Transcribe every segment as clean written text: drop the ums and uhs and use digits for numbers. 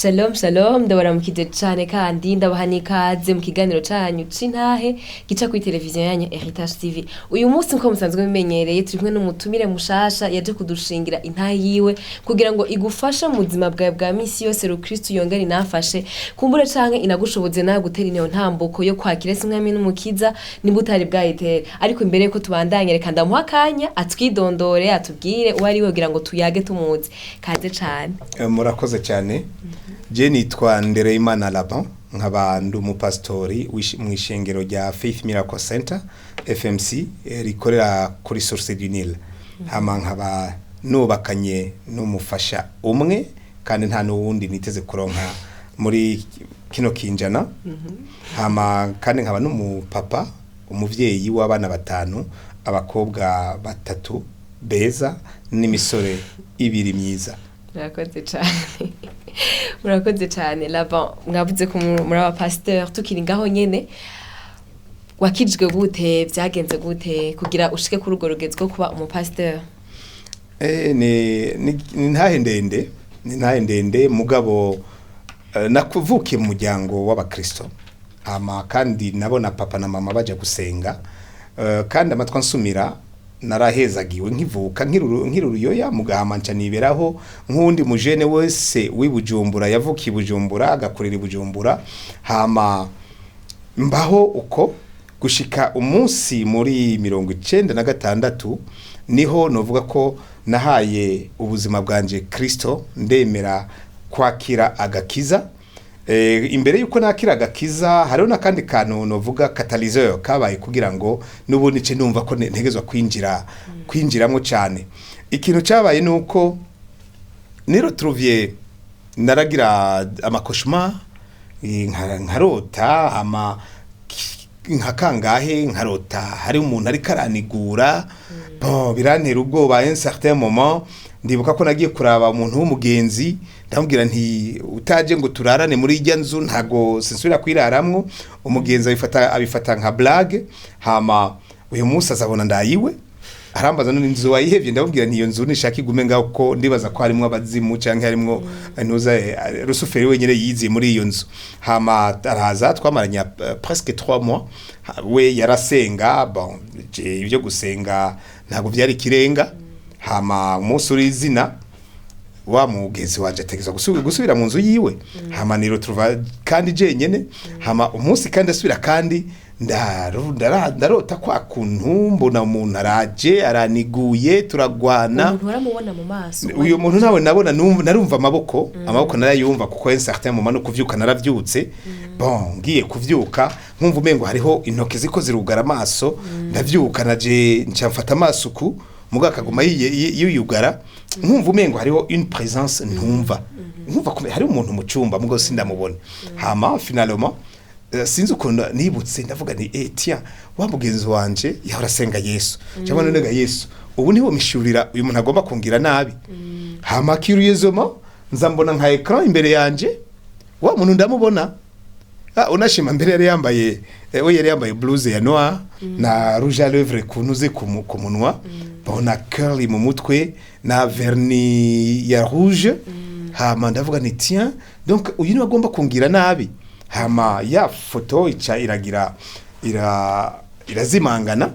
Shalom shalom, ndabaramukije cane kandi ndabaha n'ikaze mu kiganiro canyu c'intahe gica kuri televiziyo yanyu Heritage TV. Uyu munsi, nko musanzwe mumenyereye, turi kumwe n'umutumire mushasha yaje kudushingira intahe yiwe kugira ngo igufashe mu buzima bwawe bwa misi yose. Rukristo yongere inafashe kumbure canke inagushoboze nawe gutera iyo ntambuko yo kwakira Yesu Mwami n'Umukiza nimba utari bwayitere. Ariko imbere yuko tubandanye, reka ndamuha akanya atwidondore, atubwire uwo ari we kugira ngo tuyage tumuzi. Kaze cane. Murakoze cyane. Je nitwa Ndereyimana Laban, nkaba ndi umupasitori mu ishengero rya Faith Miracle Center, FMC, rikorera kuri Source du Nil. Hama nkaba nubakanye n'umufasha umwe kandi nta n'uwundi niteze kuronka muri kino kinjana. Hama kandi nkaba n'umupapa, umuvyeyi w'abana batanu, abakobwa batatu beza n'imisore ibiri myiza. Murakoze cane, murakoze cane Laban. Mwavuze ko muri aba pasteur. Tukiri ngaho nyene, wakijwe gute? Vyagenze gute kugira ushike kuri urwo rugezo rwo kuba umupasteur? Ni ntahe ndende, ni ntahe ndende, mugabo nakuvukiye mu muryango w'abakristo. Hama kandi nabona papa na mama baja gusenga, kandi amatwi ansumira narahezagiwe nkivuka nkiri uruyoya. Mugahama nca niberaho nk'uwundi mujene wese w'i Bujumbura yavukiye i Bujumbura, agakurira i Bujumbura. Hama mbaho uko gushika umunsi muri 96, niho novuga ko nahaye ubuzima bwanje Kristo, ndemera kwakira agakiza. Imbere yuko nakira agakiza, hariho n'akandi kantu novuga catalyseur kabaye kugira ngo n'ubundi ce numva ko ntegezwa kwinjiramo cyane. Ikintu cyabaye nuko niro trouvier naragira ama cauchemars, nkarota ama nka kangahe, nkarota hari umuntu ariko aranigura. Bon, birantera ubwoba. Un certain moment ndibuka ko nagiye kuraba umuntu w'umugenzi, ndamubwira nti: "Utaje ngo turarane muri ijya nzu, ntago sinsubira kwiraramwo." Umugenzi abifata nka blague. Hama uyu munsi azabona ndayiwe, arambaza: "None inzu wayihevye?" Ndamubwira nti: "Iyo nzu nishaka igume ngaho, ko ndibaza ko harimwo abazimu canke harimwo ntuza Rusuferi wenyene yiziye muri iyo nzu." Hama araza, twamaranye presque 3 mois. We yarasenga. Bon, je ibyo gusenga ntabwo byari ikirenga. Hama umunsi uri izina, wa mugenzi wanje ategezwa gusubira mu nzu yiwe. Hama niro tuva kandi jenyene. Hama umunsi kandi asubira kandi ndarota kwa kuntu, mbona umuntu araje araniguye, turagwana. Umuntu waramubona mu maso? Uyu muntu nawe nabona, narumva amaboko, narayumva, kuko un certain moment no kuvyuka naravyutse. Bon, ngiye kuvyuka nkumva umengo hariho intoki ziko zirugara amaso. Ndavyuka naje nca mfata amaso uku, muga akaguma yiyugara, nkumva umengo hariho une présence ntumva, nkumva ko hari umuntu mu cumba, mugo sindamubona. Hama finalement sinzi ukuntu nibutse, ndavuga nti: "Eh tiens, wa mugenzi wanje yahora asenga Yesu, cyangwa none ga Yesu ubu niwo mishurira uyu muntu agomba kungira nabi." Hama curieusement nza mbona nka écran imbere yanje, wa muntu ndamubona. Unashima mbere yari yambaye we yari yambaye blouse ya noir na rouge à lèvres kunuze ku munwa, bona curly mu mutwe na vernis ya rouge. Hama ndavuga nti: "Tiens, donc uyu niwe agomba kungira nabi." Hama ya foto ica iragira irazimangana,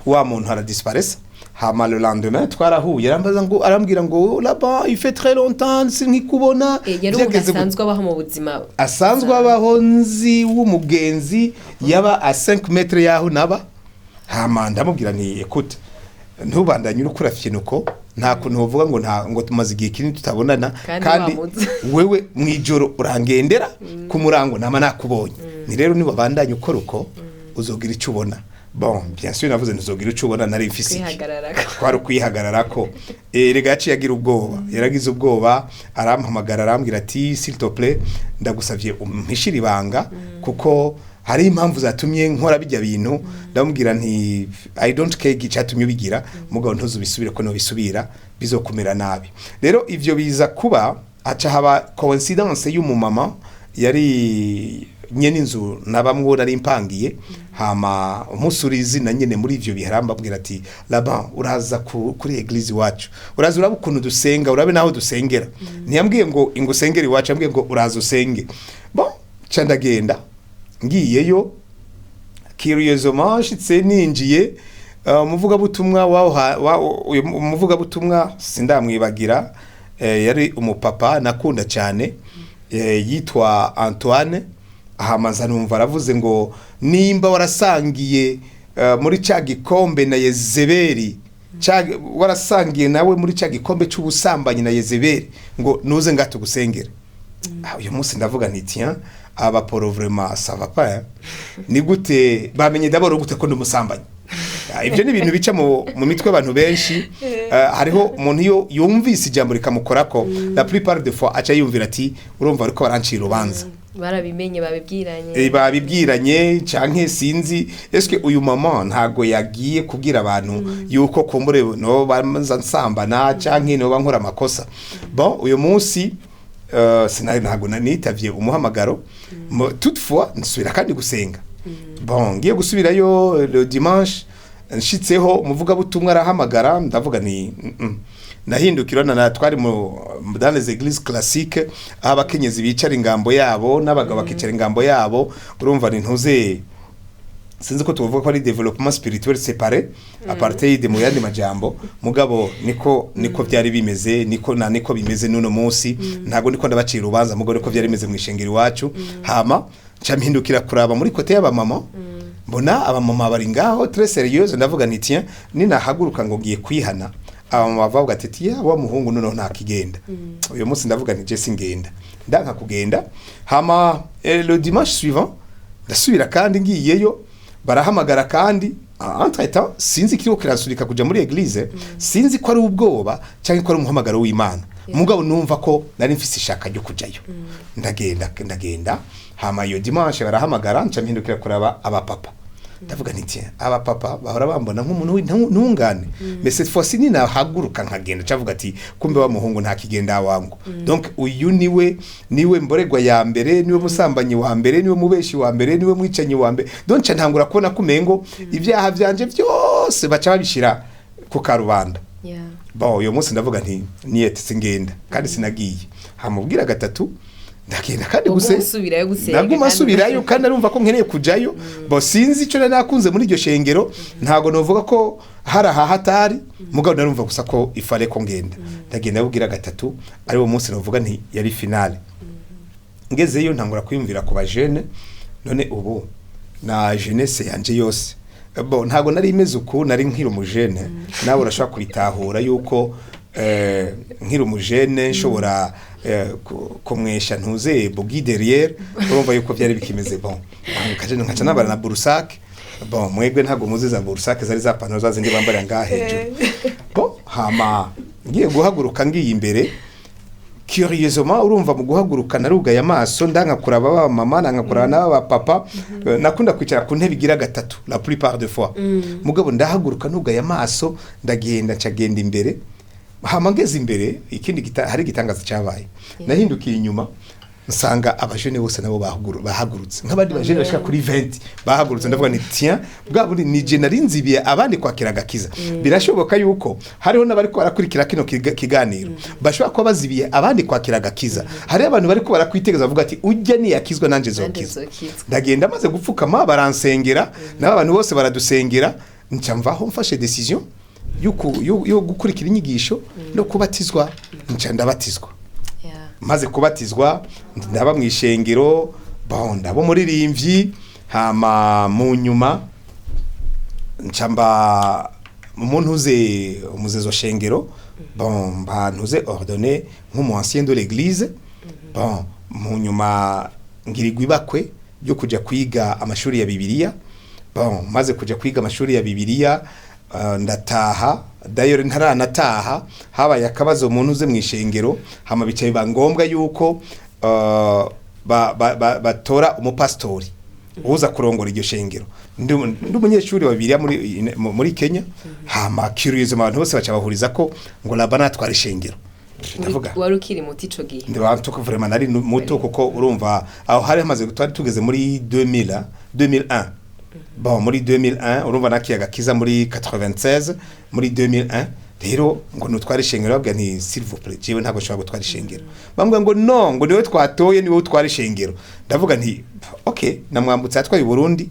wa muntu aradisparaissa. Hama le lendemain twarahuye, arambaza ngo, arambwira ngo: "Là-bas, il fait très longtemps sinkikubona." Yari umuntu Vyageze gute? asanzwe abaho mu buzima? Asanzwe abaho nzi, w'umugenzi, yaba à 5 mètres yaho naba. Hama ndamubwira nti: "Écoute, ntubandanye uriko urafyinuko, nta kuntu wovuga ngo nta ngo tumaze igihe kinini tutabonana." Kandi kandi wamuzi. Wewe mwijoro urangendera ku murango, nama nakubonye. Ni rero niba bandanye ukora uko, uzogira icyo ubona. Bon, bien sûr navuze ntuzogira icyo ubona, nari mfise iki? Kwihagararako. Kwari ukwihagararako. Rega yaciye agira ubwoba, yaragize ubwoba, arampamagara, arambwira ati: "S'il te plaît, ndagusavye umpishire ibanga, kuko hari impamvu zatumye nkora bijya bintu." Ndamubwira nti: "I don't care icyatumye ubigira, mugabo ntuzubisubire, ko nobisubira bizokumera nabi." Rero ivyo biza kuba, haca haba coïncidence y'umumama yari Nyene inzu nabamwo nari mpangiye. Hama umunsi uri izina nyene muri ivyo bihe arambabwira ati: "Laban, uraza kuri église iwacu, uraza urabe ukuntu dusenga, urabe naho dusengera." Ntiyambwiye ngo ingusengere iwacu, yambwiye ngo uraza usenge. Bon, ca ndagenda. Ngiyeyo, curieusement, nshitse ninjiye, umuvugabutumwa uyu umuvugabutumwa sindamwibagira, yari umupapa nakunda cyane, yitwa Antoine. Ahamaza numva aravuze ngo: "Nimba warasangiye muri ca gikombe na Yezebeli, warasangiye nawe muri ca gikombe c'ubusambanyi na Yezebeli, ngo nuze ngatugusengere." Ah, uyu munsi ndavuga nti: "Tiens, aba poro vraiment ça va pas, hein? Ni gute bamenye d'abord gute ko ndi umusambanyi?" Ah, ibyo ni ibintu bica mu mitwe y'abantu benshi. Hariho umuntu iyo yumvise ijambo rikamukorako, la plupart des fois aca yumvira ati: "Urumva ariko barancira urubanza." Barabimenye, babibwiranye. Babibwiranye canke sinzi, eske uyu mama ntago yagiye kubwira abantu yuko kumbure no banza nsambana canke no bankora amakosa? Bon, uyu munsi sinari ntago nitavye umuhamagaro. Toutefois nsubira kandi gusenga. Bon, ngiye gusubirayo le dimanche, nshitseho umuvugabutumwa arahamagara, ndavuga ni Nahindukira na twari mu dans les églises classiques, aho abakenyezi bicara ingambo yabo n'abagabo bakicara ingambo yabo. Urumva ni ntuze, sinzi ko tuvuga ko ari développement spirituel séparé, apartheid mu yandi majambo, mugabo niko byari bimeze, niko na niko bimeze n'uno munsi. Ntago niko ndabacira urubanza, mugabo niko byari bimeze mu ishengero iwacu. Hama nca mpindukira kuraba muri côté y'abamama, mbona abamama bari ngaho très sérieuse. Ndavuga nti: "Tiens, ninahaguruka ngo ngiye kwihana, abamama bavuga ati: 'Tiya wa muhungu noneho ntakigenda.'" Uyu munsi ndavuga nti: "Je singenda." Ndanka kugenda. Hama le dimanche suivant ndasubira kandi, ngiyeyo barahamagara kandi. Entre temps sinzi kiriko kiransurika kuja muri église, sinzi ko ari ubwoba cyangwa ko ari umuhamagaro w'Imana, mugabo numva ko nari mfise ishaka ryo kujayo. Ndagenda. Hama iyo dimanche barahamagara, nca mpindukira kuraba abapapa, ndavuga nti: "Tiens, abapapa bahora bambona nk'umuntu w'intungane, mais cette fois-ci ninahaguruka nkagenda, cavuga ati: 'Kumbe wa muhungu nta kigenda wangu.' Donc uyu niwe mboregwa ya mbere, niwe musambanyi wa mbere, niwe mubeshi wa mbere, niwe mwicanyi wa mbere." Donc nca ntangura kubona kumengo ibyaha vyanje byose baca babishira ku karubanda. Bon, uyu munsi ndavuga nti: "Niyete, singenda." Kandi sinagiye. Hamubwira gatatu ndagenda kandi. Waguma Guse usubirayo gusenga. Naguma kandi asubirayo kandi arumva ko nkeneye kujayo. Bo sinzi icyo nari nakunze muri iryo shengero, ntago novuga ko hari aha hatari, mugabo narumva gusa ko ifare ko ngenda. Ndagenda bubwira gatatu, ari wo munsi novuga nti yari finale. Ngezeyo ntangura kwiyumvira ku bajene. None ubu na jeunesse yanje yose, bo ntago nari imeze uku, nari nkiri umujene. Nawe urashobora kubitahura yuko nkiri umujene nshobora kumwesha ntuze bogi derrière. Urumva yuko byari bikimeze. Bon, nkaca nambara na burusake. Bon, mwebwe ntabwo muzi za burusake, zari za pantaro za zindi bambarira ngaha hejuru. Bon, hama ngiye guhaguruka, ngiye imbere, curieusement, urumva mu guhaguruka narugaye amaso, ndanka kuraba ba mama, ndanka kuraba n'aba papa. Nakunda kwicara ku ntebe igira gatatu la plupart des fois, mugabo ndahaguruka nugaye amaso, ndagenda, ncagenda imbere. Hama ngeze imbere, ikindi hari igitangaza cyabaye. Nahindukiye inyuma nsanga abajene bose nabo bahagurutse, nk'abandi bajene bashika kuri 20 bahagurutse. Ndavuga ni: "Tiens, bwa bundi ni je nari nzibiye abandi kwakira agakiza." Birashoboka yuko hariho n'abariko barakurikira kino kiganiro bashobora kuba bazibiye abandi kwakira agakiza. Hariho abantu bariko barakwitegereza bavuga ati: "Ujya niyakizwa nanje Nanje zokizwa." Zokizwa. Ndagenda, maze gupfukama baransengera, nabo abantu bose baradusengera, nca mvaho mfashe décision yo gukurikira inyigisho no kubatizwa. Nca ndabatizwa. Maze kubatizwa ndaba mu ishengero, bon, ndaba umuririmbyi. Hama mu nyuma nca mba umuntu uze umuzezo shengero. Bon, mba ntuze ordonné nk'umu ancien de l'église. Bon, mu nyuma ngirirwa ibakwe ryo kuja kwiga amashuri ya Bibiliya. Bon, maze kuja kwiga amashuri ya Bibiliya, ndataha. D'ailleurs ntaranataha habaye akabazo umuntu uze mu ishengero, hama bicaye biba ngombwa yuko batora umupastori uza kurongora iryo shengero. Ndi umunyeshuri wa Bibiliya muri Kenya. Hama curieusement abantu bose baca bahuriza ko ngo Labana atwara ishengero. Ndavuga Wari ukiri muto ico gihe? Ndibantuka, vraiment nari muto, kuko urumva aho hari hamaze, twari tugeze muri 2000, 2001. Bon, muri 2001, urumva nakiyaga kiza muri 96, muri 2001 rero ngo nutware ishengero. Babwira nti: "S'il vous plaît, jewe ntabwo nshobora gutwara ishengero." Bambwira ngo: "No," ngo: "niwe twatoye, niwe utwara ishengero." Ndavuga nti: "Okay." Namwambutse yatwaye i Burundi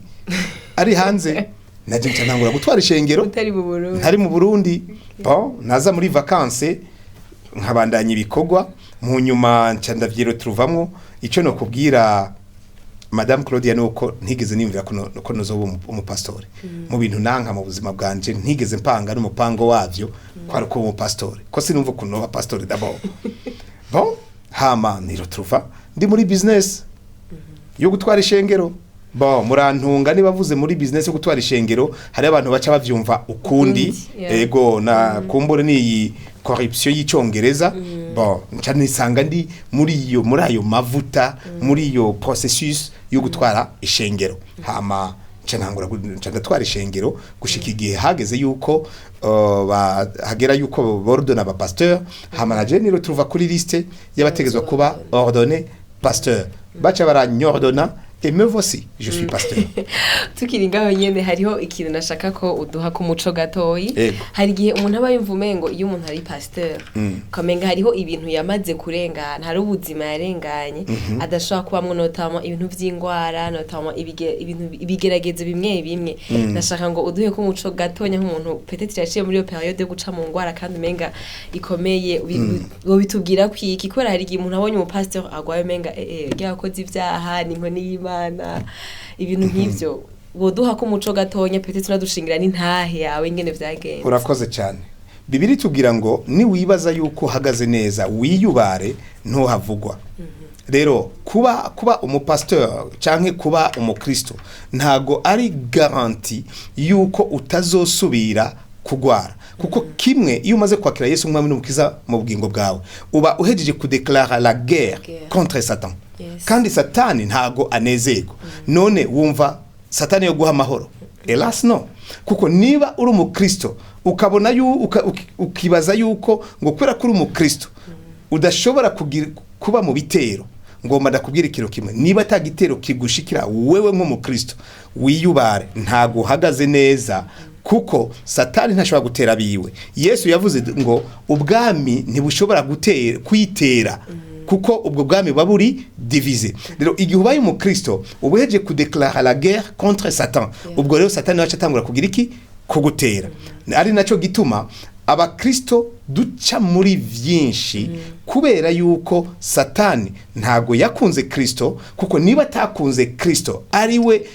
ari hanze, naje nca ntangura gutwara ishengero. Utari mu Burundi. Ntari mu Burundi. Bon, naza muri vacances nkabandanya ibikorwa, mu nyuma nca ndavyiro turuvamwo. Ico no kubwira Madame Claudia nuko ntigeze nimvira ko nozoba umupastori. Mu bintu nanka mu buzima bwanje, ntigeze mpanga n'umupango wavyo ko ari kuba umupastori, ko sinumva ukuntu noba pastori d'abord. Bon, hama niretrouva ndi muri business yo gutwara ishengero. Bon, murantunga, niba bavuze muri business yo gutwara ishengero, hari abantu baca bavyumva ukundi. Ukundi, yeah. Ego, na kumbure ni corruption y'icongereza. Bon, nca nisanga ndi muri iyo, muri ayo mavuta, muri iyo processus yo gutwara ishengero. Hama nca ntangura nca ndatwara ishengero gushika igihe hageze yuko hagera yuko bordonna aba pasteur. Hama naje niretrouva kuri liste y'abategezwa kuba ordonné pasteur, baca baranyordonna et me voici, je suis pasteur. Tukiri ngaho nyene, hariho ikintu nashaka ko uduha ku muco gatoyi. Ego. Hari igihe umuntu aba yumva umengo iyo umuntu ari pasteur, ukamenga hariho ibintu yamaze kurengana, hari ubuzima yarenganye adashobora kubamwo, notamment ibintu vy'ingwara, notamment ibintu ibigeragezo bimwe bimwe. Nashaka ngo uduhe ko umuco gatonya, nk'umuntu peut-être yaciye muri iyo période yo guca mu ngwara kandi umenga ikomeye, wobitubwira kwiki? Kubera hari igihe umuntu abonye umupasteur agwaye, umenga ryakoze ivyaha, ni inkoni y'Imana, ibintu nk'ivyo. Woduha ko umuco gatonya, peut-être unadushingira n'intahe yawe ingene vyagenze. Urakoze cyane. Bibiri tubwira ngo niwibaza yuko uhagaze neza, wiyubare ntuhavugwa. Rero kuba umupasteur canke kuba umukristo ntago ari garantie yuko utazosubira kugwara, kuko kimwe, iyo umaze kwakira Yesu umwami n'umukiza mu bugingo bwawe, uba uhejeje kudeklara la guerre Guerre. contre Satan. Kandi Satani ntago anezerwa. None wumva Satani yo guha amahoro? Hélas non, kuko niba uri umukristo ukabona ukibaza yuko ngo kubera ko uri umukristo udashobora kuba mu bitero, ngomba ndakubwira ikintu kimwe: niba ata gitero kigushikira wewe nk'umukristo, wiyubare, ntago uhagaze neza, kuko Satani ntashobora gutera biwe. Yesu yavuze ngo ubwami ntibushobora gutera kwitera, kuko ubwo bwami buba buri divisé. Rero igihe ubaye umukristo, uba uhejeje kudeklara la guerre contre Satan. Ubwo rero Satani wacu atangura kugira iki? Kugutera. Ari nacyo gituma abakristo duca muri vyinshi, kubera yuko Satani ntago yakunze Kristo, kuko niba atakunze Kristo ari we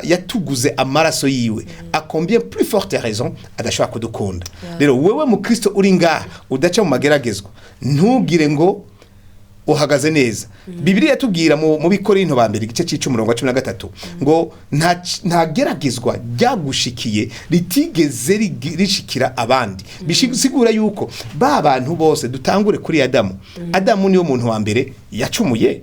yatuguze amaraso yiwe, à combien plus forte raison adashobora kudukunda? Rero wewe mu Kristo uri ngaha udaca mu mageragezwa, ntugire ngo uhagaze neza. Bibiliya yatubwira mu Bikorinto ba mbere igice c'icumi umurongo wa 13 ngo nta geragezwa ryagushikiye ritigeze rishikira abandi. Bisigura yuko ba bantu bose, dutangure kuri Adamu. Adamu niwe muntu wa mbere yacumuye.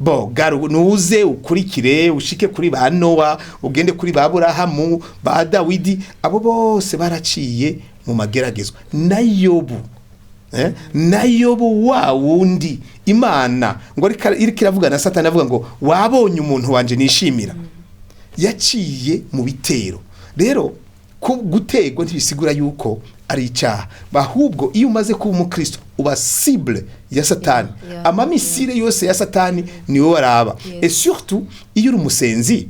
Bo garu nuze ukurikire ushike kuri ba Nowa, ugende kuri ba Aburahamu, ba Dawidi, abo bose baraciye mu mageragezwa. Na Yobu, na Yobu wa wundi Imana ngo iriko iravuga na Satani, avuga ngo: "Wabonye umuntu wanje nishimira?" Yaciye mu bitero. Rero ko gutegwa ntibisigura yuko ari icyaha, ahubwo iyo umaze kuba umukristo uba cible ya Satani. Ama missiles yose ya Satani niwe waraba. Et surtout iyo uri umusenzi,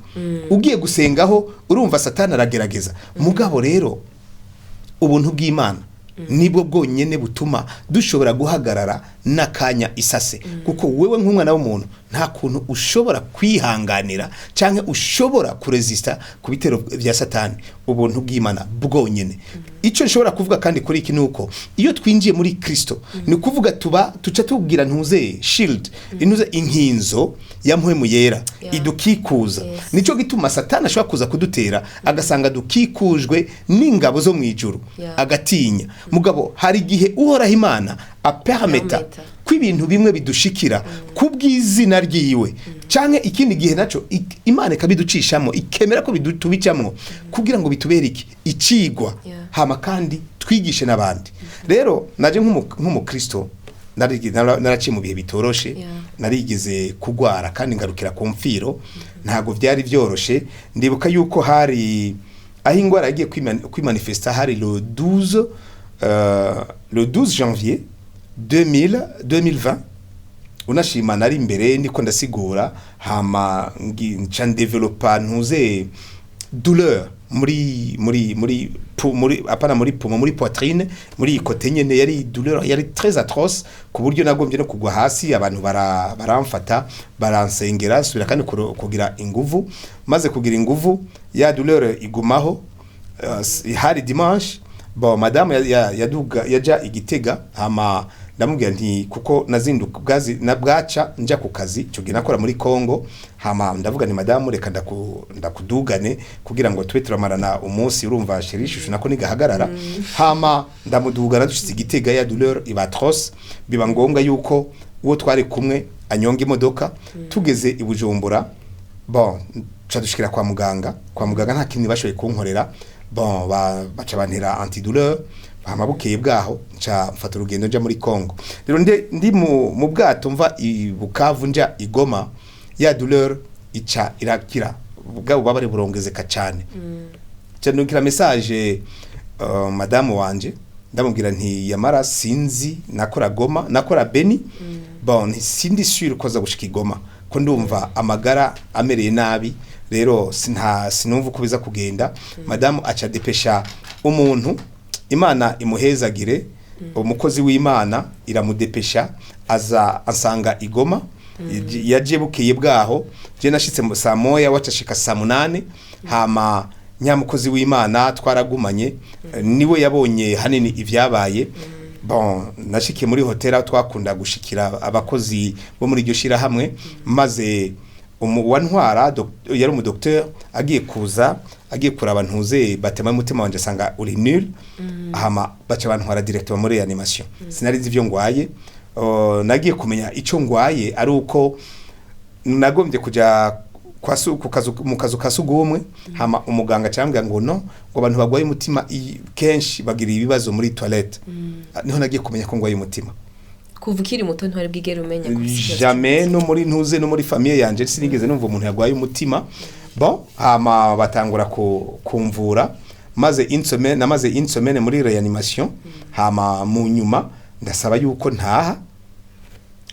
ugiye gusengaho, urumva Satani aragerageza. Mugabo rero ubuntu bw'Imana nibwo bwonyene butuma dushobora guhagarara n'akanya isase, kuko wewe nk'umwana w'umuntu nta kuntu ushobora kwihanganira canke ushobora kuresista ku bitero vya Satani. Ubuntu bw'Imana bwonyene. Ico nshobora kuvuga kandi kuri iki nuko iyo twinjiye muri Kristo, ni kuvuga tuba tuca tubwira ntuze shield, intuze inkinzo ya Mpwemu Yera idukikuza. Nico gituma Satani ashobora kuza kudutera agasanga dukikujwe n'ingabo zo mu ijuru, agatinya. Mugabo hari igihe Uhoraho Imana apermeta Permeta. ko ibintu bimwe bidushikira kubw'izina ryiwe, canke ikindi gihe naco Imana ikabiducishamo, ikemera ko tubicamwo kugira ngo bitubere iki? Icigwa. Hama kandi twigishe n'abandi. Rero naje nk'umukristo. Naraciye mu bihe bitoroshe. Narigeze kugwara kandi ngarukira ku mfiro, ntabwo byari byoroshe. Ndibuka yuko hari aho ingwara yagiye kwimanifesta, hari le 12 janvier 2000 2020. Unashima nari imbere ndiko ndasigura, hama nca ndevelopa ntuze douleur muri apana muri poumon, muri poitrine, muri iyi côté nyene. Yari douleur yari très atroce, ku buryo nagombye no kugwa hasi. Abantu baramfata, baransengera, subira kandi kugira inguvu. Maze kugira inguvu, ya douleur igumaho. Hari dimanche. Bon, madame yaduga yaja igitega, hama ndamubwira nti kuko nazinduka bwazi na bwaca nja ku kazi, icyo gihe nakora muri Congo. Hama ndavuga nti: "Madamu, reka ndakudugane kugira ngo tube turamarana umunsi." Urumva chéri, chouchou nako nigahagarara. Hama ndamudugana, dushitse igitega ya douleur iba atroce, biba ngombwa yuko uwo twari kumwe anyonga imodoka. Tugeze i Bujumbura, bon, ca dushikira kwa muganga. Kwa muganga nta kintu bashoboye kunkorera. Bon, baca bantera antidouleur. Hama bukeye bwaho nca mfata urugendo nja muri Congo. Rero ndi mu bwato mva i Bukavu nja i Goma, ya douleur ica irakira, bwa bubabare burongezeka cyane. Nca ndungikira message madamu wanje, ndamubwira nti: "Yamara sinzi, nakora Goma, nakora Beni, bon, sindi sûr ko aza gushika i Goma, ko ndumva amagara amereye nabi, rero sinumva uko biza kugenda." Madamu aca depesha umuntu, Imana imuhezagire, umukozi w'Imana iramudepesha, aza ansanga i Goma. Yaje bukeye bwaho, je nashitse mu saa 1, wacashika saa 8. Hama nyamukozi w'Imana twaragumanye, niwe yabonye hanini ivyabaye. Bon, nashikiye muri hotel aho twakunda gushikira abakozi bo muri iryo shirahamwe, maze wantwara yari umudocteur, agiye kuza, agiye kuraba ntuze batema umutima wanje, asanga uri nul. Hama baca bantwara directement muri réanimation. Sinari nzi ivyo ngwaye. Nagiye kumenya ico ngwaye ari uko nagombye kuja ku kazu, mu kazu ka sugumwe. Hama umuganga cyambwira ngo no ngo abantu bagwaye umutima kenshi bagira ibibazo muri toilette. Niho nagiye kumenya ko ngwaye umutima. Kuva ukiri muto ntwari bwigere umenya ko ufise ikibazo? Jamais. No muri ntuze, no muri famille yanje sinigeze numva umuntu yagwaye umutima. Bon, hama batangura kumvura, maze une semaine, namaze une semaine muri réanimation. Hama mu nyuma ndasaba yuko ntaha,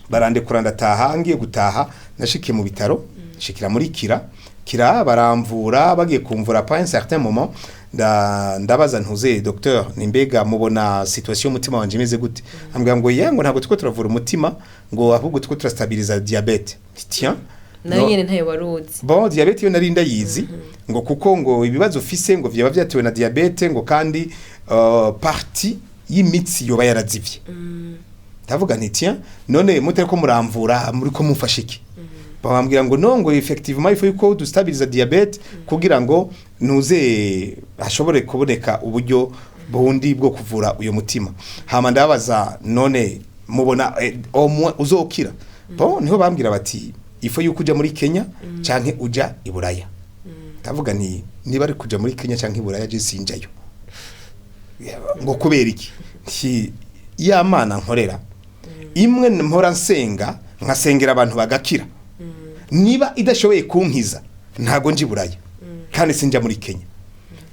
barandekura ndataha. Ngiye gutaha, nashikiye mu bitaro, nshikira muri kira, baramvura. Bagiye kumvura, pas un certain moment ndabaza ntuze docteur ni: "Mbega mubona situation y'umutima wanje imeze gute?" Ambwira ngo ye ngo ntabwo turiko turavura umutima, ngo ahubwo turiko turastabiliza diabète. Tiens. Nayo No. nyene ntayo wari uzi? Bon, diabète yo nari ndayizi, ngo kuko ngo ibibazo ufise ngo vyaba vyatewe na diabète, ngo kandi partie y'imitsi yoba yarazivye. Ndavuga nti: "Tiens, none mutari ko muramvura, muri ko mufasha iki?" Bambwira ngo no, ngo effectivement il faut yuko dustabiliza diabète kugira ngo ntuze hashobore kuboneka uburyo bundi bwo kuvura uyo mutima. Hama ndabaza: "None mubona au moins uzokira?" Bon, niho bambwira bati: "Il faut yuko uja muri Kenya canke uja i Buraya." Ndavuga nti: "Niba ari kuja muri Kenya canke i Buraya, je sinjayo." Ngo kubera iki? Nti: "Ya Mana nkorera, imwe mpora nsenga, nkasengera abantu bagakira, niba idashoboye kunkiza, ntago nji Buraya kandi sinja muri Kenya."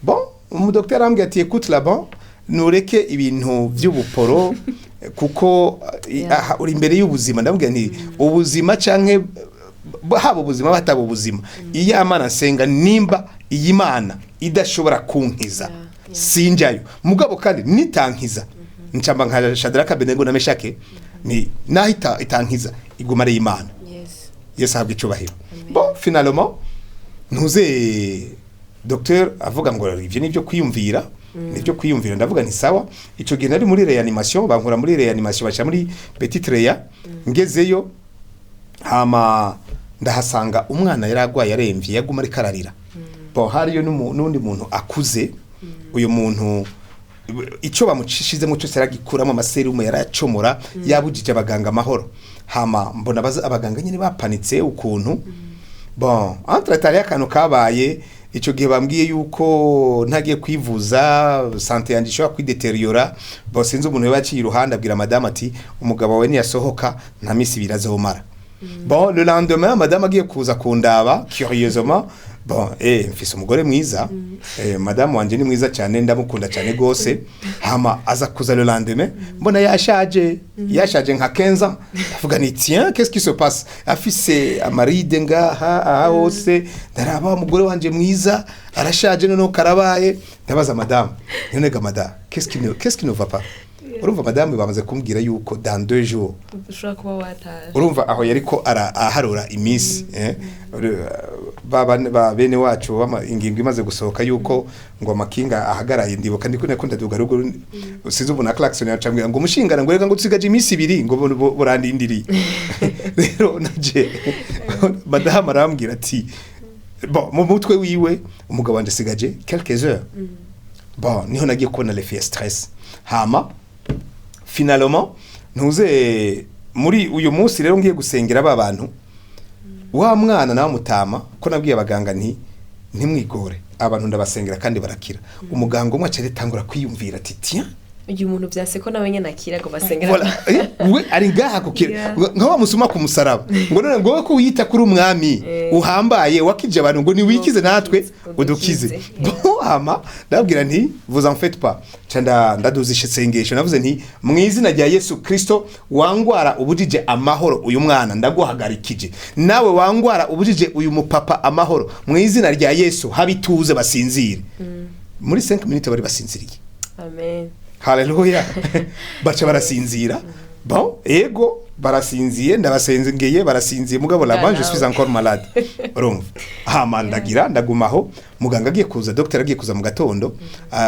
Bon, umudokiteri arambwira ati: "Écoute là-bas, nureke ibintu by'ubuporo kuko aha uri imbere y'ubuzima." Ndamubwira nti: "Ubuzima canke haba ubuzima bataba ubuzima, iyo Mana nsenga, nimba iyi Mana idashobora kunkiza, sinjayo. Mugabo kandi nitankiza, ncamba nka Shadraka, Abedenego na Meshake, ni naho itankiza, iguma ari Imana." Yesu ahabwa icubahiro. Bon, finalement ntuze docteur avuga ngo ivyo nivyo kwiyumvira, nivyo kwiyumvira. Ndavuga nti: "Sawa." Ico gihe nari muri réanimation, bankura muri réanimation baca muri petite réa. Ngezeyo, hama ndahasanga umwana yari agwaye aremvye, yaguma ariko ararira. Bon, hariyo n'undi muntu akuze. Uyu muntu ico bamucishizemo cyose yaragikuramo, amaserumu yarayacomora, yabujije abaganga amahoro. Hama mbona abaganga nyine bapanitse ukuntu. Bon, entre temps akantu kabaye. Ico gihe bambwiye yuko ntagiye kwivuza, santé yanje ishobora kwideteriora. Bo sinzi umuntu yoba yaciye iruhande abwira madame ati: "Umugabo wawe niyasohoka, nta misi 2 azomara." Bon, le lendemain madame agiye kuza kundaba, curieusement, bon, mfise umugore mwiza, madame wanje ni mwiza cyane, ndamukunda cyane gose. Hama aza kuza le lendemain, mbona yashaje, yashaje nka 15 ans. Ndavuga ni: "Tiens, qu'est-ce qui se passe?" Afise ama rides ngaha aha hose. Ndaraba umugore wanje mwiza arashaje, noneho karabaye. Ndabaza madame: "None ga madame, qu'est-ce qui ne va pas?" Urumva madame bamaze kumbwira yuko dans 2 jours ushobora kuba wataje. Urumva aho yariko aharura iminsi, ba bene wacu ingingo imaze gusohoka yuko ngo amakinga ahagaraye, ndibuka ndiko ndiko ndaduga ruguru, sinzi ubu na klaxon yacambwira ngo mushingana, ngo reka, ngo tusigaje iminsi 2, ngo burandindiriye. Rero naje madamu arambwira ati: "Bon", mu mutwe wiwe umugabo wanje asigaje quelques heures. Bon, niho nagiye kubona l'effet stress. Hama finalement ntuze muri uyu munsi rero ngiye gusengera ba bantu, wa mwana nawe mutama, ko nabwiye abaganga nti: "Ntimwigore, abantu ndabasengera kandi barakira." Umuganga umwe aca aritangura kwiyumvira ati: "Tiens, uyu muntu vyase ko nawe nyene akira ngo basengera." Voilà. We ari ngaha kukira nka wa musuma ku musaraba, ngo none ngo ko wiyita kuri umwami uhambaye, wakije abantu, ngo niwikize natwe udukize. Udukize. Bon, hama ndabwira nti: "Vous en faites pas." Ca ndaduzisha isengesho, navuze nti: "Mu izina rya Yesu Kristo, wangwara ubujije amahoro uyu mwana, ndaguhagarikije. Nawe wangwara ubujije uyu mupapa amahoro, mu izina rya Yesu habituze, basinzire." Muri 5 minutes bari basinziriye. Amen. Haleluya! Baca barasinzira. Bon, ego, barasinziye, ndabasengeye barasinziye, mugabo là-bas je suis encore malade. Urumva, hama ndagira ndagumaho. Muganga agiye kuza, docteur agiye kuza mu gatondo,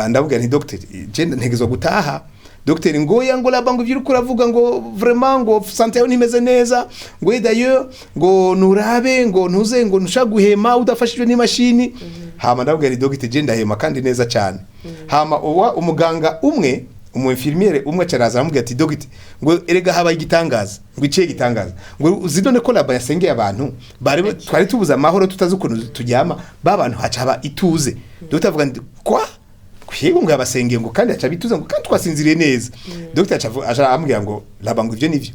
ndavuga nti: "Docteur, je ntegezwa gutaha." Docteur ngo: "Ya", ngo: "Là-bas", ngo: "Ivyo uriko uravuga", ngo: "Vraiment", ngo: "Santé yawe ntimeze neza", ngo: "D'ailleurs", ngo: "Nurabe", ngo: "Ntuze", ngo: "Ntushaka guhema udafashijwe n'imashini." Hama ndabwira nti: "Docteur, je ndahema kandi neza cyane." Hama uwa umuganga umwe, umu infirmière umwe, caraza aramubwira ati: "Docteur", ngo: "Erega habaye igitangaza." Ngo: "Iciye igitangaza?" Ngo: "Uzi none ko là-bas yasengeye abantu, bari twari tubuze amahoro, tutazi ukuntu turyama, ba bantu haca haba ituze." Docteur avuga nti: "Kwa yego?" Ngo yabasengeye, ngo kandi aca bituze, ngo kandi twasinziriye neza. Docteur aca amubwira ngo: "Là-bas", ngo: "Ivyo nivyo?"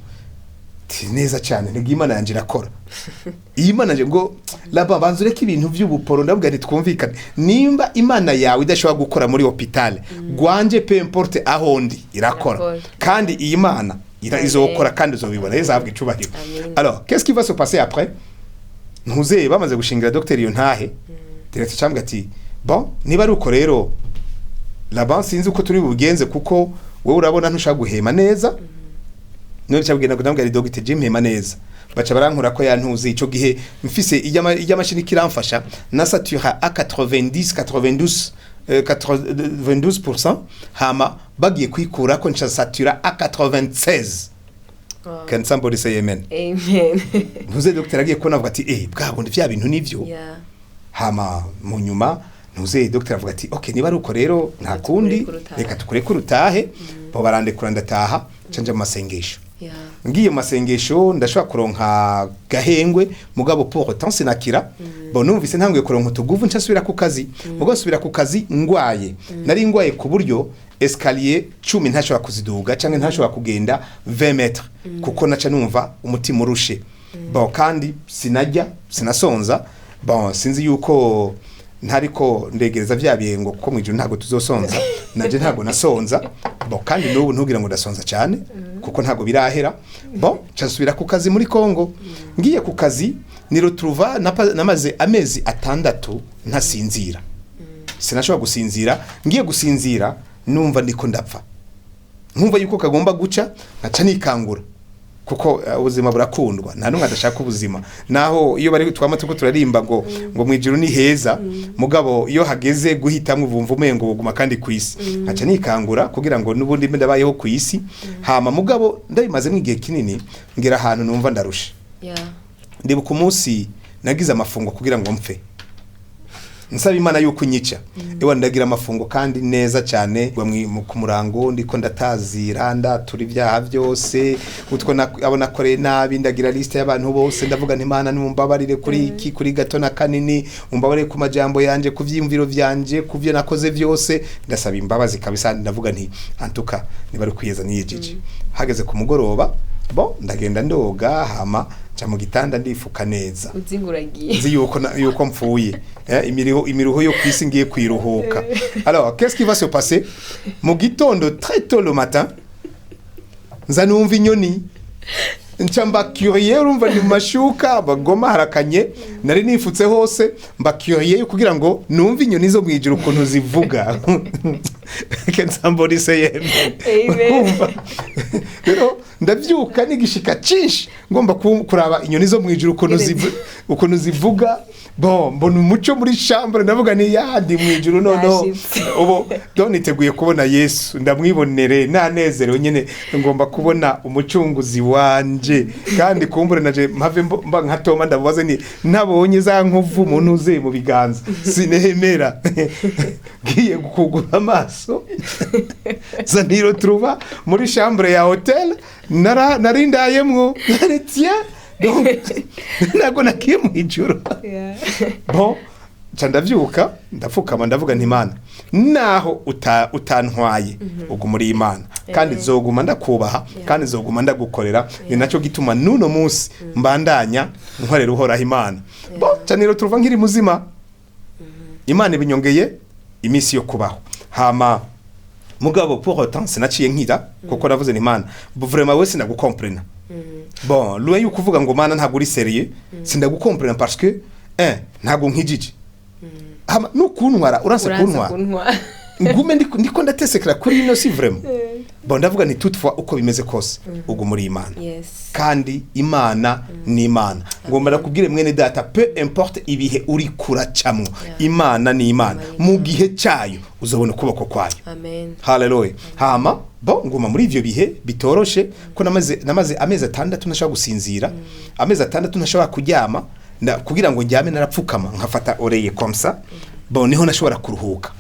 Ti: "Neza cyane." Nibwo Imana yanje irakora, iyi Imana nje. Ngo: "Là-bas, banza ureke ibintu by'ubuporo." Ndavuga nti: "Twumvikane, nimba Imana yawe idashobora gukora muri hôpital gwanje, peu importe aho ndi, irakora." Irakora. Kandi iyi Mana Amen. izokora kandi uzobibona, izahabwa icubahiro. Amen. Alors, qu'est-ce qui va se passer après? Ntuzeye bamaze gushingira docteur iyo ntahe, directeur cyambwa ati: "Bon, niba ari uko rero là-bas, sinzi uko turi bugenze, kuko wowe urabona ntushaka guhema neza." None cyabwira ngo ndambwira: "Dogite, je mpema neza." Baca barankura ko yantuzi. Ico gihe mfise ijya mashini kiramfasha, na satura à 90, 92, 92%. Hama bagiye kwikura ko nca satura à 96. Can somebody say amen? Amen. Ntuze docteur agiye kubona avuga ati: "Eh, bwa bundi vya bintu nivyo." Hama mu nyuma ntuze docteur avuga ati: "Okay, niba ari uko rero nta Reka kundi, tukureke utahe." Reka tukureke urutahe. Bo barandekura, ndataha, nca nja mu masengesho. Ngiye mu masengesho, ndashobora kuronka gahengwe, mugabo pour autant sinakira. Bon, numvise ntanguye kuronka utuguvu, nca nsubira ku kazi. Mugabo nsubira ku kazi ngwaye, nari ngwaye ku buryo escalier 10 ntashobora kuziduga, canke ntashobora kugenda 20 mètres, kuko naca numva umutima urushe. Bon, kandi sinajya, sinasonza. Bon, sinzi yuko ntariko ndegereza vya bihe, ngo kuko mwijuru ntabwo tuzosonza. Naje ntabwo nasonza. Bon, kandi n'ubu ntugira ngo ndasonza cyane, kuko ntabwo birahera. Bon, nca nsubira ku kazi muri Kongo. Ngiye ku kazi, niretrouva namaze amezi 6 ntasinzira, sinashobora gusinzira. Ngiye gusinzira numva ndiko ndapfa, nkumva yuko kagomba guca, nkaca nikangura, kuko ubuzima burakundwa, nta numwe adashaka ubuzima. Naho iyo bari twama turiko turarimba ngo mwijuru ni heza, mugabo iyo hageze guhitamwo ubumva umengo buguma kandi ku isi. Nkaca nikangura kugira ngo n'ubundi mbe ndabayeho ku isi. Hama mugabo ndabimazemo igihe kinini, ngera ahantu numva ndarusha. Ndibuka umunsi nagize amafungo kugira ngo mpfe. Nsaba Imana yuko inyica. Ewa, ndagira amafungo kandi neza cyane ku murango, ndiko ndatazira, ndatura ibyaha byose utwo abo nakoreye nabi. Ndagira liste y'abantu bose, ndavuga nti: "Imana, nimumbabarire kuri iki, kuri gato na kanini, mumbabarire ku majambo yanje, ku vyiyumviro vyanje, ku vyo nakoze byose." Ndasaba imbabazi kabisa. Ndavuga nti: "Antuka niba ari kwiyeza, niyejije." Hageze ku mugoroba, bon, ndagenda ndoga, hama nca mu gitanda, ndifuka neza. Uzinguragiye. Nzi yuko yuko mpfuye. Imiruho yo kwisi ngiye kwiruhuka. Alors, qu'est-ce qui va se passer? Mu gitondo, très tôt le matin, nza numva inyoni, nca mba curieux. Urumva ni mu mashuka bagoma harakanye, nari nifutse hose, mba curieux kugira ngo numve inyoni zo mwijuru ukuntu zivuga. Can somebody say amen? Amen. Urumva? Rero ndavyuka n'igishika cinshi, ngomba kuraba inyoni zo mwijuru ukuntu zivuga. Bon, mbona umuco muri chambre, ndavuga ni yandi mwijuru noneho. Yashitse. Ubu donc niteguye kubona Yesu, ndamwibonere nanezerewe nyene. Ngomba kubona umucunguzi wanje, kandi kumbure naje mpave mba nka Toma, ndamubaze ni ntabonye za nkovu umuntu uze mu biganza sinehemera. Ngiye kugura amaso, za niro truva muri chambre ya hotel nari ndayemwo. Nari tiens donc, ntabwo nagiye mu ijuru. Bon, nca ndavyuka, ndapfukama, ndavuga nti: "Imana, naho utantwaye, uguma uri Imana, kandi nzoguma ndakubaha, kandi nzoguma ndagukorera. Ni nacyo gituma n'uno munsi mbandanya nkorera Uhoraho Imana." Bon, nca niro turuva nkiri muzima. Imana ibinyongeye iminsi yo kubaho. Hama mugabo pour autant sinaciye nkira, kuko navuze ni: "Imana, vraiment we sinagukomprena." Bon, loin yo kuvuga ngo Mana ntabwo uri sérieux, sindagukomprena parce que un ntabwo nkijije, hama nukuntwara uranse Uranse kuntwara kuntwara. Ngume ndiko ndatesekera kuri ino si vraiment. Bon, ndavuga ni toutefois uko bimeze kose, uguma uri Imana. Kandi Imana ni Imana. Ngomba ndakubwire, mwene data, peu importe ibihe uri kuracamwo, Imana ni Imana. Imana. Mu gihe cyayo uzabona ukuboko kwayo. Amen. Haleluya. Hama bo nguma muri ivyo bihe bitoroshe, ko namaze amezi 6 ntashobora gusinzira, amezi 6 ntashobora kuryama. Kugira ngo njyame narapfukama nkafata oreiller comme ça. Bon, niho nashobora kuruhuka.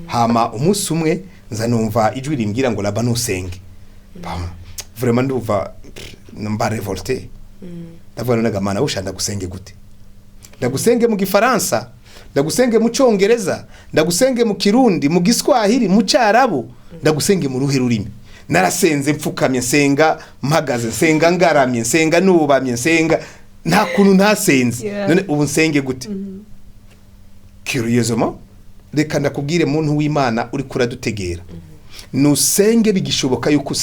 Hama umunsi umwe nza numva ijwi rimbwira ngo: "Laba nusenge." Bon, vraiment ndumva mba révolté. Ndavuga: "None Mana, usha ndagusenge gute? Ndagusenge mu Gifaransa, ndagusenge mu Cyongereza, ndagusenge mu Kirundi, mu Giswahili, mu Cyarabu, ndagusenge mu ruhe rurimi?" Narasenze mfukamye, nsenga mpagaze, nsenga ngaramye, nsenga nubamye, nsenga nta kuntu ntasenze. None ubu nsenge gute? Curieusement, reka ndakubwire, muntu w'Imana uri kuradutegera, nusenge bigishoboka yuko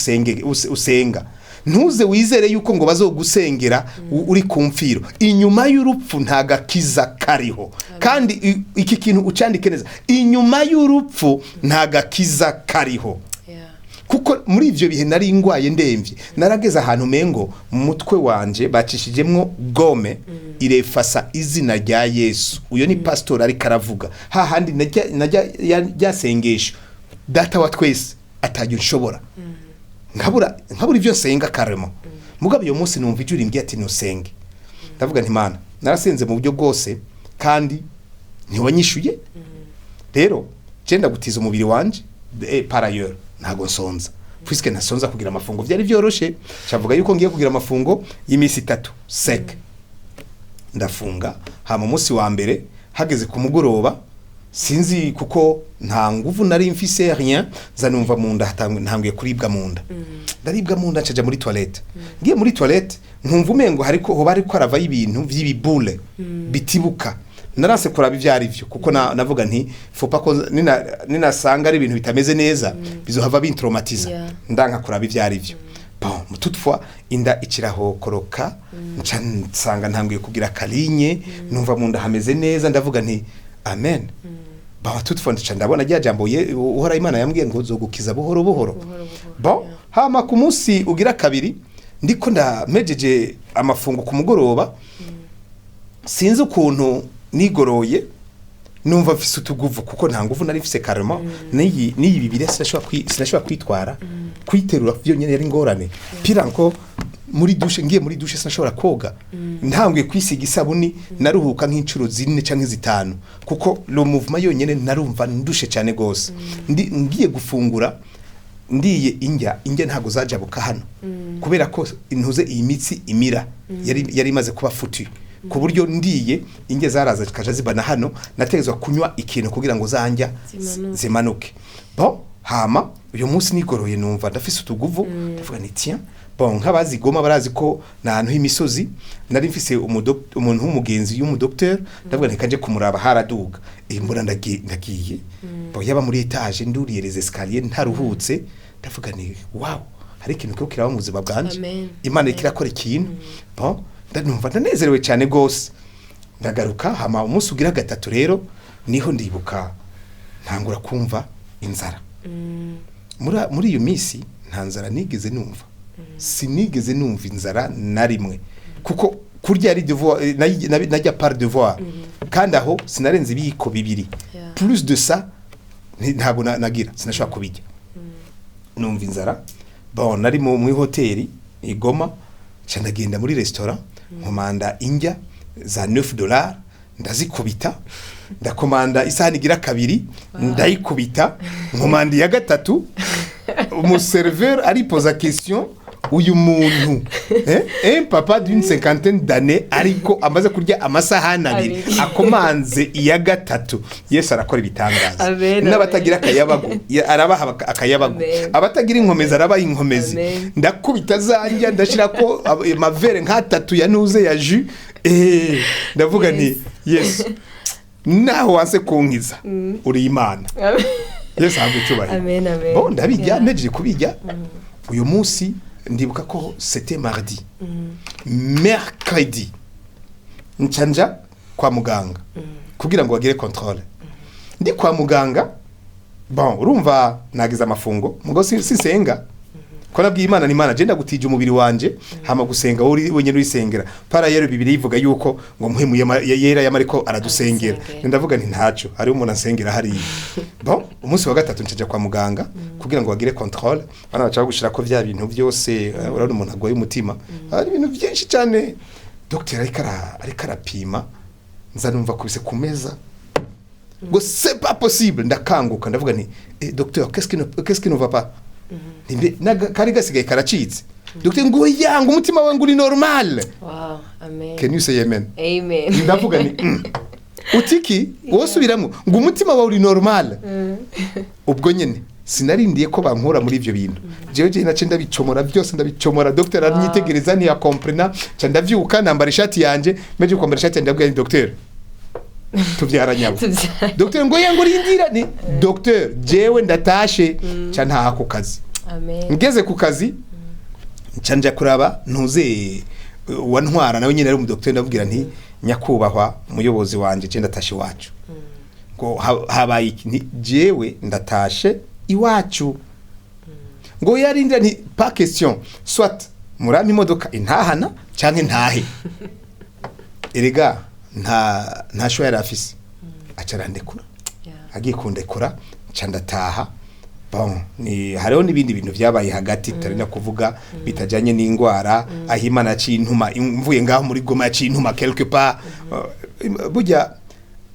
usenga. Ntuze wizere yuko ngo bazogusengera uri ku mfiro. Inyuma y'urupfu nta gakiza kariho. Kandi iki kintu ucandike neza: inyuma y'urupfu nta gakiza kariho. Kuko muri ivyo bihe nari ngwaye ndemvye, narageze ahantu mengo mu mutwe wanje bacishijemwo gomme irefasa izina rya Yesu. Uyo ni pastor ariko aravuga hahandi najya rya sengesho "Data wa twese" atajya nshobora, nkabura ivyo nsenga karemo. Mugabo uyo munsi numva ijwi rimbwiye ati: "Nusenge." Ndavuga nti: "Mana, narasenze mu buryo bwose kandi ntiwanyishuye. Rero je ndagutiza umubiri wanje." Par ailleurs ntago nsonza, puisque ntasonza kugira amafungo byari byoroshe. Cavuga yuko ngiye kugira amafungo y'imisi 3 sec. Ndafunga. Hama umunsi wa mbere hageze ku mugoroba, sinzi kuko nta nguvu nari mfise, rien, nza numva mu nda ntanguye kuribwa mu nda. Ndaribwa mu nda, ncaja muri toilette. Ngiye muri toilette, nkumva umengo hariko hoba hariko haravayo ibintu vy'ibibule bitibuka. Naranse kuraba ivyo ari vyo, kuko navuga nti: "Faut pas ko ninasanga ari ibintu bitameze neza, bizohava bintraumatiza." Ndanka kuraba ivyo ari vyo. Bon, toutefois inda ikirahokoroka, nca nsanga ntanguye kugira kalinye, numva mu nda hameze neza. Ndavuga nti: "Amen." Bon, toutefois nca ndabona rya jambo Uhora Imana yambwiye ngo zogukiza buhoro buhoro. Buhoro buhoro. Bon, hama ku munsi ugira kabiri, ndiko ndamejeje amafungo ku mugoroba, sinzi ukuntu nigoroye, numva mfise utuguvu, kuko nta nguvu nari mfise carrément. N'iyi Bibiliya sinashobora kwitwara, kuyiterura byonyine yari ingorane. Pire encore, Muri douche, ngiye muri douche sinashobora koga. Ntanguye kwisiga isabuni, naruhuka nk'incuro zine canke zitanu, kuko le mouvement yonyene narumva ndushe cyane gose. Ngiye gufungura, ndiye indya, indya ntago zajabuka hano, kubera ko intuze iyi mitsi imira yari imaze kuba foutu, ku buryo ndiye indya zaraza zikaja zibana hano. Nategezwa kunywa ikintu kugira ngo zanjya zimanuke. Zimanuke. Bon, hama uyu munsi nigoroye numva ndafise utuguvu, ndavuga nti tiens bon, nk'abazi Goma barazi ko ni ahantu h'imisozi. Nari mfise umuntu w'umugenzi y'umudocteur, ndavuga nti kaje kumuraba haraduga. Mbona ndagiye, bon, yaba muri étage, nduriye les escaliers ntaruhutse, ndavuga ni wow, hari ikintu kiriko kiraba mu buzima bwanje. Amen. Imana iriko irakora ikintu. Bon, ndanumva ndanezerewe cyane gose, ndagaruka. Hama umunsi ugira gatatu rero niho ndibuka ntangura kumva inzara. Muri iyo minsi nta nzara nigeze numva, sinigeze numva inzara na rimwe, kuko kurya ari devoir, najya par devoir, kandi aho sinarenze ibiyiko bibiri. Plus de ça ntabwo nagira, sinashobora kubijya. Numva inzara. Bon, nari mu hoteli i Goma, nca ndagenda muri restaurant, nkomanda indya za 9 dollars, ndazikubita. Ndakomanda isahani igira kabiri, ndayikubita. Nkomanda iya gatatu. Umuserveur aripoza question: uyu muntu, un papa d'une cinquantaine d'années, ariko amaze kurya amasahani abiri, Abiri. akomanze iya gatatu. Yesu arakora ibitangaza. Amen, N'abatagira akayabagu arabaha akayabagu. Amen. Abatagira inkomezi arabaha inkomezi. Amen. Ndakubita zanjya, ndashirako amavere nk'atatu ya nuze ya jus, ndavuga nti Yesu, naho wanse kunkiza, uri Imana. Yesu ahabwe icyubahiro. Amen, amen. Bon, ndabijya. Mpejeje kubijya, uyu munsi ndibuka ko c'était mardi, mercredi nca nja kwa muganga kugira ngo bagire contrôle. Ndi kwa muganga, bon, urumva nagize amafungo mugo sisenga, ko nabwiye Imana ni Imana je ndagutije umubiri wanje, hama gusenga wowe uri wenyine urisengera. Par ailleurs, Bibiliya ivuga yuko ngo muhemu yera yamariko aradusengera. Aradusengera. Ndavuga nti ntaco, hariho umuntu ansengera hariya. Bon, umunsi wa gatatu ncaja kwa muganga kugira ngo bagire contrôle. Bana baca bagushira ko vya bintu byose, urabona umuntu agwaye umutima, hari ibintu byinshi cyane. Docteur ariko arapima, nza numva kubise ku meza ngo c'est pas possible. Ndakanguka, ndavuga nti eh, docteur, qu'est-ce qui ne va pas? Ntimbe kari gasigaye karacitse. Docteur ngo yanga umutima wawe ngo uri normal. Wow, amen. Can you say amen? Amen. Ndavuga ni utiki wosubiramo ngo umutima wawe uri normal. Ubwo nyene sinarindiye ko bankura muri ivyo bintu, jewe nace ndabicomora byose, ndabicomora. Docteur aranyitegereza ntiyakomprena. Nca ndavyuka, nambara ishati yanje. Meje kwambara ishati yanje, ndabwira nti docteur, tubyara nyabo. Docteur ngo yango rindira. Ni docteur, jewe ndatashe. Nca ntaha ku kazi. Amen. Ngeze ku kazi, nca nja kuraba ntuze wa ntwara, nawe nyine ari umudokiteri. Ndabwira nti nyakubahwa umuyobozi wanje, je ndatashe iwacu. Ngo habaye iki? Nti jewe ndatashe iwacu. Ngo yarindira. Nti pas question, soit murampa imodoka intahana canke ntahe. Erega nta choix yari afise, aca arandekura. Agiye kundekura, nca ndataha. Bon, ni hariho n'ibindi bintu byabaye hagati tutarinda kuvuga bitajanye n'ingwara, aho Imana yaciye intuma mvuye ngaho muri Goma, yaciye intuma quelque part. Burya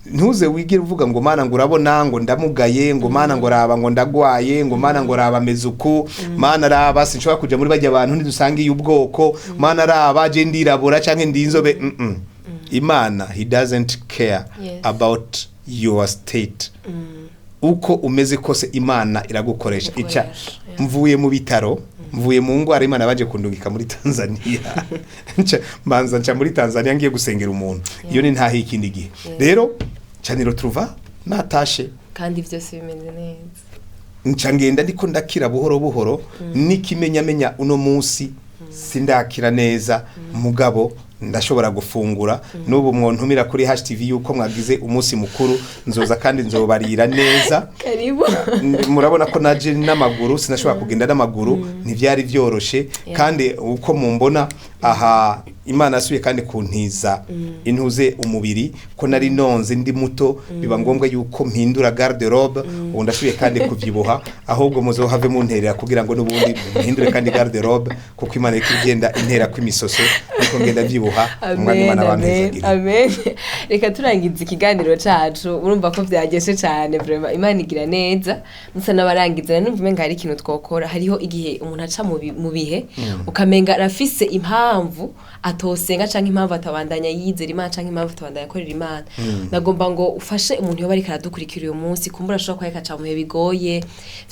ntuze wigire uvuga ngo Mana, ngo urabona ngo ndamugaye, ngo Mana, ngo raba ngo ndagwaye, ngo Mana, ngo raba meze uku, Mana raba sinshobora kuja muri bajya abantu ntidusangiye ubwoko, Mana raba je ndirabura canke ndi inzobe. Imana he doesn't care about your state. Uko umeze kose Imana iragukoresha ica. Igukoresha, yeah. Mvuye mu bitaro, mvuye mu ngwara, Imana baje kundungika muri Tanzania. Nca mbanza nca muri Tanzania ngiye gusengera umuntu. Iyo ni ntaho ikindi gihe rero nca niretrouva natashe. Kandi byose bimeze neza. Nca ngenda ndiko ndakira buhoro buhoro, n'ikimenyamenya uno munsi sindakira neza, mugabo Ndashobora gufungura. N'ubu mwontumira kuri HTV yuko mwagize umunsi mukuru, nzoza kandi nzobarira neza. Karibu. Murabona ko naje n'amaguru, sinashobora kugenda n'amaguru, ntivyari vyoroshe. Kandi uko mumbona aha, Imana asubiye kandi kuntiza intuze umubiri, ko nari nonze ndi muto, biba ngombwa yuko mpindura garde robe. Ubu ndasubiye kandi kuvyibuha, ahubwo muzohave munterera kugira ngo n'ubundi mpindure kandi garde robe, kuko Imana iriko igenda intera kw'imisoso, niko ngenda vyibuha. Umwami Imana Amen, amen, abampezagire. Amen. Reka turangiza ikiganiro cacu, urumva ko vyageshe cane. Vraiment Imana igira neza. Musa n'abarangiza, numva umenga hari ikintu twokora. Hariho igihe umuntu aca mu bihe ukamenga arafise impamvu atosenga, canke impamvu atabandanya yizera Imana, canke impamvu atabandanya akorera Imana. Nagomba ngo ufashe umuntu yoba ariko aradukurikira uyu munsi, kumbura ashobora kuba ariko aca mu bihe bigoye,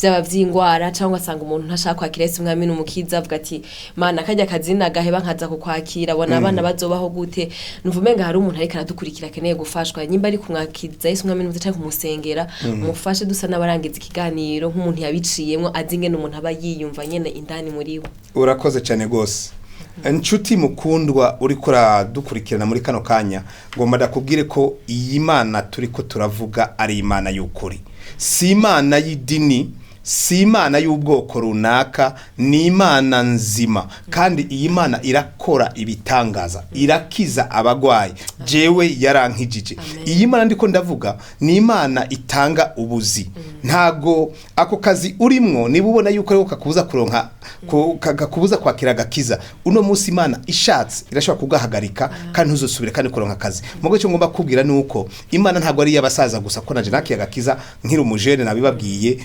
vyaba vy'ingwara, cyangwa ugasanga umuntu ntashaka kwakira Yesu umwami n'umukiza, avuga ati: "Mana, kajya kazina gaheba nkaza kukwakira, bona abana bazobaho gute?" Numva umenga hari umuntu ariko aradukurikira akeneye gufashwa, nyimba ari kumwakiriza Yesu umwami n'umukiza canke kumusengera. Mufashe dusa n'abarangiza ikiganiro, nk'umuntu yabiciyemwo, azi ingene umuntu aba yiyumva nyene indani muri we. Urakoze cyane rwose, inshuti mukundwa uriko uradukurikirana muri kano kanya. Ngomba ndakubwire ko iyi Mana turi ko turavuga ari Imana y'ukuri, si Imana y'idini, si Imana y'ubwoko runaka, ni Imana nzima. Kandi iyi Mana irakora ibitangaza, irakiza abagwayi, jewe yarankijije. Iyi Mana ndiko ndavuga ni Imana itanga ubuzi. Ntago ako kazi urimwo, niba ubona yuko ariko kakubuza kuronka kakubuza kwakira agakiza, uno munsi Imana ishatse irashobora kugahagarika kandi ntuzosubire kandi kuronka akazi. Mugo cyo ngomba kubwira nuko Imana ntabwo ari iy'abasaza gusa, ko naje nakiye agakiza nkiri umujene, nabibabwiye,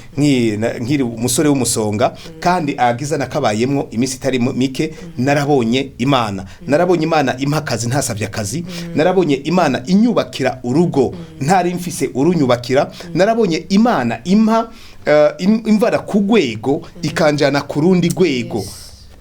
nkiri umusore w'umusonga. Kandi agakiza nakabayemwo iminsi itari mike. Narabonye Imana, narabonye Imana impa akazi ntasabye akazi, narabonye Imana inyubakira urugo ntari mfise urunyubakira, narabonye Imana impa imvana ku rwego ikanjana ku rundi rwego,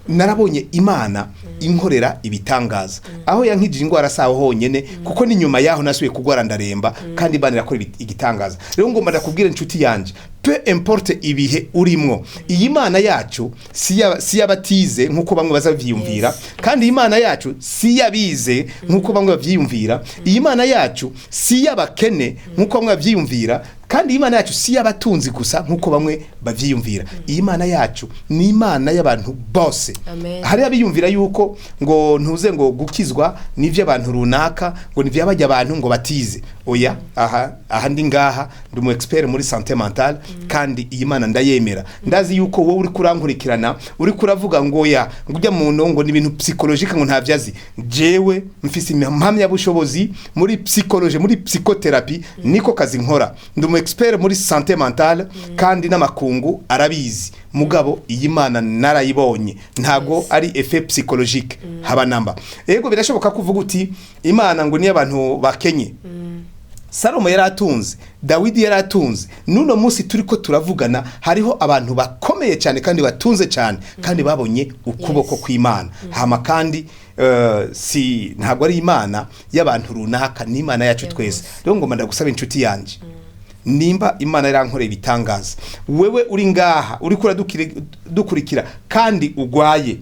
narabonye Imana inkorera ibitangaza. Aho yankijije indwara saho honyene, kuko ni nyuma yaho nasubiye kugwara ndaremba, kandi Imana irakora igitangaza. Rero ngomba ndakubwira, inshuti yanje, peu importe ibihe urimwo, iyi Mana yacu si y'abatize nkuko bamwe bazavyiyumvira, kandi iyi Mana yacu si y'abize nkuko bamwe bavyiyumvira, iyi Mana yacu si y'abakene nkuko bamwe bavyiyumvira, kandi iyi Mana yacu si y'abatunzi gusa nkuko bamwe bavyiyumvira. Iyi Mana yacu ni Imana y'abantu bose. Amen. Hari abiyumvira yuko ngo ntuze ngo gukizwa nivyo abantu runaka, ngo nivyo bajya abantu ngo batize. Oya, aha ndi ngaha ndi umu expert muri santé mentale, kandi iyi Mana ndayemera. Ndazi yuko wowe uri kurankurikirana uri kuravuga ngo ya ngo ujya muntu ngo ni ibintu psychologique, ngo ntavyazi. Jewe mfise impamyabushobozi muri psychologie, muri psychothérapie, niko kazi nkora. Ndi umu expert muri santé mentale, kandi n'amakungu arabizi. Mugabo iyi Mana narayibonye, ntago ari effet psychologique haba namba. Yego, birashoboka kuvuga uti Imana ngo niyo abantu bakenye. Salomo yari atunze, Dawidi yari atunze, n'uno munsi turi ko turavugana hariho abantu bakomeye cyane kandi batunze cyane kandi babonye ukuboko kw'Imana. Hama kandi si ntabwo ari Imana y'abantu runaka, ni Imana yacu twese. Rero ngomba ndagusaba, inshuti yanje, nimba Imana yarankoreye ibitangaza, wewe uri ngaha uri dukurikira kandi ugwaye,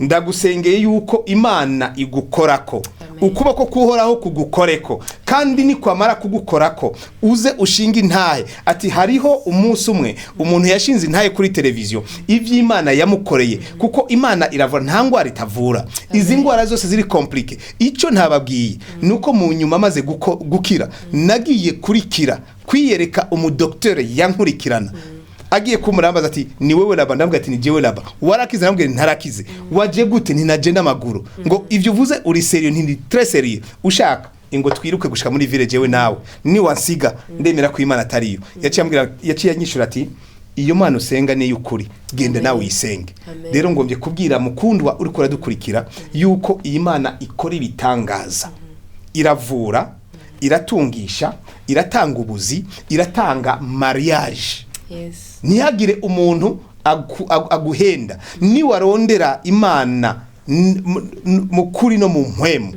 ndagusengeye yuko Imana igukorako, ukuboko kuhoraho kugukoreko, kandi nikwamara kugukorako uze ushinga intahe ati hariho umunsi umwe umuntu yashinze intahe kuri televiziyo ivy'Imana yamukoreye, kuko Imana iravura, nta ngwara itavura. Izi ngwara zose ziri compliqué. Ico ntababwiye nuko mu nyuma maze gukira nagiye kurikira kwiyereka umudokiteri yankurikirana. Agiye kumurambaza ati: "Ni wewe Laba?" Ndamubwira ati: "Ni jewe Laba." "Warakize?" Ndamubwira: "Ntarakize." "Waje gute?" "Ntinaje n'amaguru." Ngo: "Ivyo uvuze uri sérieux?" "Nti très sérieux. Ushaka ingo twiruke gushika muri ville, jewe nawe ni wansiga ndemera ko Imana atariyo." Yaciye ambwira, yaciye anyishura ati: "Iyo Mana usenga ni y'ukuri, genda nawe uyisenge." Amen. Rero ngombye kubwira mukundwa uriko uradukurikira yuko iyi Mana ikora ibitangaza, iravura, iratungisha, iratanga ubuzi, iratanga mariage. Ntihagire umuntu aguhenda. Niwarondera Imana mu kuri no mu mpwemu.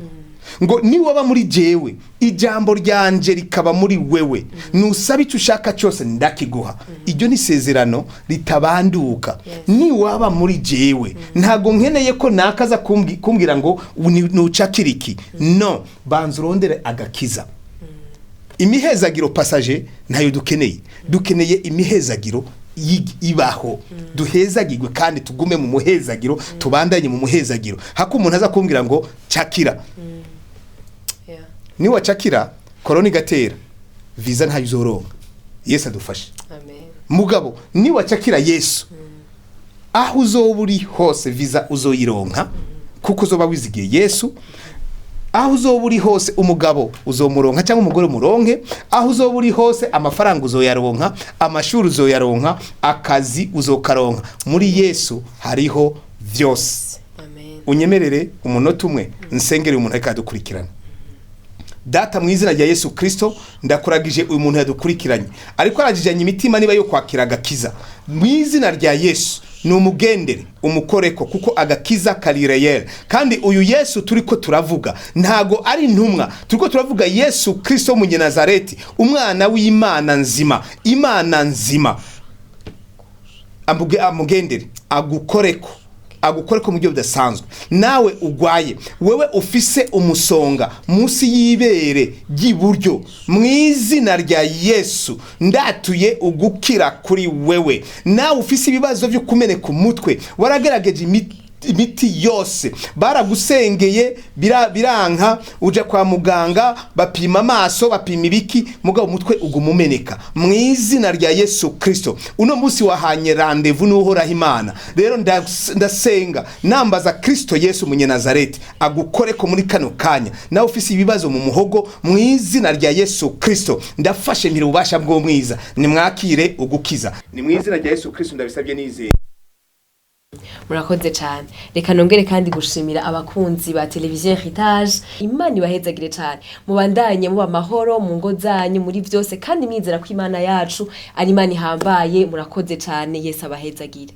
Ngo niwaba muri jewe, ijambo ryanje rikaba muri wewe, nusaba icyo ushaka cyose ndakiguha. Iryo ni isezerano ritabanduka. Niwaba muri jewe, ntago nkeneye ko nakaza kumbwira ngo nucakira iki. No banza urondere agakiza. Imihezagiro passager ntayo dukeneye. Dukeneye imihezagiro ibaho, duhezagirwe kandi tugume mu muhezagiro, tubandanye mu muhezagiro. Hako umuntu aza kumbwira ngo cakira, niwacakira korona igatera, visa ntayo uzoronka. Yesu adufashe. Amen. Mugabo niwacakira Yesu, aho uzoba uri hose visa uzoyironka, kuko uzoba wizigiye Yesu. Aho uzoba uri hose umugabo uzomuronka cyangwa umugore umuronke. Aho uzoba uri hose amafaranga uzoyaronka, amashuri uzoyaronka, akazi uzokaronka. Muri Yesu hariho vyose. Amen. Unyemerere umunota umwe nsengere umuntu ariko adukurikirana. Data, mu izina rya Yesu Kristo, ndakuragije uyu muntu yadukurikiranye ariko aragijanye imitima niba yo kwakira agakiza. Mu izina rya Yesu, ni umugendere, umukoreko, kuko agakiza kari réel. Kandi uyu Yesu turiko turavuga ntago ari intumwa. Turiko turavuga Yesu Kristo w'Umunyenazareti, umwana w'Imana nzima, Imana nzima. Amugendere, agukoreko, agukoreko mu buryo budasanzwe. Nawe ugwaye, wewe ufise umusonga munsi y'ibere ry'iburyo, mu izina rya Yesu ndatuye ugukira kuri wewe. Nawe ufise ibibazo byo kumeneka umutwe, waragerageje imiti yose, baragusengeye biranka, uja kwa muganga bapima amaso, bapima ibiki, mugabo umutwe uguma umeneka, mu izina rya Yesu Kristo, uno munsi wahanye rendez-vous n'Uhoraho Imana. Rero ndasenga nambaza Kristo Yesu Munyenazareti agukoreko muri kano kanya. Nawe ufise ibibazo mu muhogo, mu izina rya Yesu Kristo ndafashe mpira ububasha bw'umwiza, nimwakire ugukiza. Ni mu izina rya Yesu Kristo ndabisabye nizeye. Murakoze cyane. Reka nongere kandi gushimira abakunzi ba televiziyo Heritage. Imana ibahezagire cyane, mubandanye muba amahoro mu ngo zanyu, muri byose, kandi mwizera ko Imana yacu ari Imana ihambaye. Murakoze cyane. Yesu abahezagire.